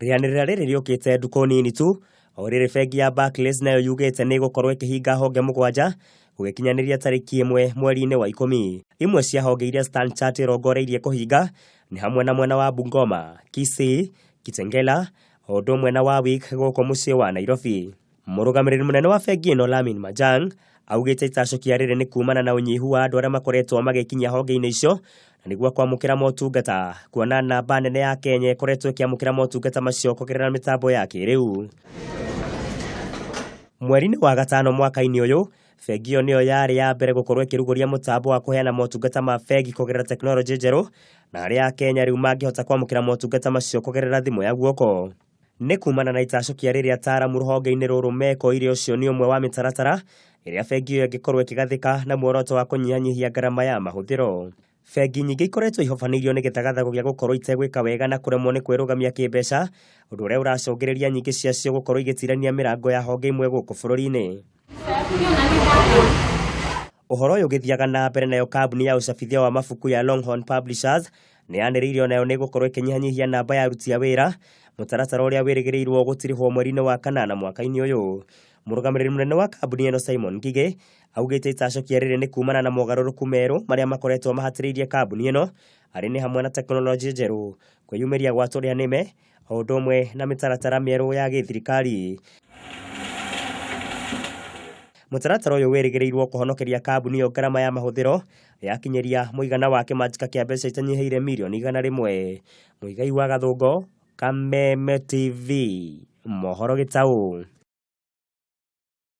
Rĩanĩrĩra rĩrĩ rĩũkĩte ndukũ nini tu o rĩrĩ bengi ya Barclays nayo yugĩte nĩ ĩgũkorwo ĩkĩhinga honge 7 gũgĩkinyanĩria tarĩki 1 mweri-inĩ wa 10. Imwe cia honge iria Stanchart ĩrongoreirie kũhinga nĩ hamwe na mwena wa Bungoma, Kisii, Kitengela, o ũndũ ũmwe na Warwick gũkũ mũciĩ wa Nairobi. Mũrũgamĩrĩri mũnene wa bengi ĩno Lamin Majang augĩte itacũkia rĩrĩ nĩ kumana na ũnyihu wa andũ arĩa makoretwo magĩkinyia honge-inĩ icio na nĩguo kwamũkĩra motungata, kuona namba nene ya Kenya ĩkoretwo ĩkĩamũkĩra motungata macio kũgerera mĩtambo ya kĩrĩu. Mweri-inĩ wa 5 mwaka-inĩ ũyũ, bengi ĩyo nĩyo yarĩ ya mbere gũkorwo ĩkĩrugũria mũtambo wa kũheana motungata ma bengi kũgerera tekinoronjĩ njerũ, na arĩa a Kenya rĩu mangĩhota kwamũkĩra motungata macio kũgerera thimũ ya guoko. Nĩ kumana na itacũkia rĩrĩa ataaramu rũhonge-inĩ rũrũ mekoire ũcio nĩ ũmwe wa mĩtaratara ĩrĩa bengi ĩyo ĩngĩkorwo ĩkĩgathĩka na muoroto wa kũnyihanyihia ngarama ya mahũthĩro. Bengi nyingĩ ikoretwo ihobanĩirio nĩ gĩthagathago gĩa gũkorwo itegwĩka wega na kũremwo nĩ kwĩrũgamia kĩmbeca, ũndũ ũrĩa ũracũngĩrĩria nyingĩ ciacio gũkorwo igĩtirania mĩrango ya honge imwe gũkũ bũrũri-inĩ. Ũhoro ũyũ ũgĩthiaga na mbere nayo kambuni ya ũcabithia wa mabuku ya Longhorn Publishers nĩ yanĩrĩire onayo nĩ ĩgũkorwo ĩkĩnyihanyihia namba ya aruti a wĩra, mũtaratara ũrĩa wĩrĩgĩrĩirwo gũtirihwo mweri-inĩ wa 8 mwaka-inĩ ũyũ. Mũrũgamĩrĩri mũnene wa kambuni ĩno Simon Ngigĩ augĩte itacũkia rĩrĩ nĩ kumana na mogarũrũku merũ marĩa makoretwo mahatĩrĩirie kambuni ĩno, arĩ nĩ hamwe na tekinoronjĩ njerũ, kwĩyumĩria gwa tũrĩa nĩme, o ũndũ ũmwe na mĩtaratara mĩerũ ya gĩthirikari. Mũtaratara ũyũ wĩrĩgĩrĩirwo kũhonokeria kambuni ĩyo ngarama ya mahũthĩro yakinyĩria mũigana wa kĩmanjĩka kĩa mbeca itanyihĩire mirioni 100. Mũigai wa Gathũngo, Kameme TV, mohoro Gĩtaũ.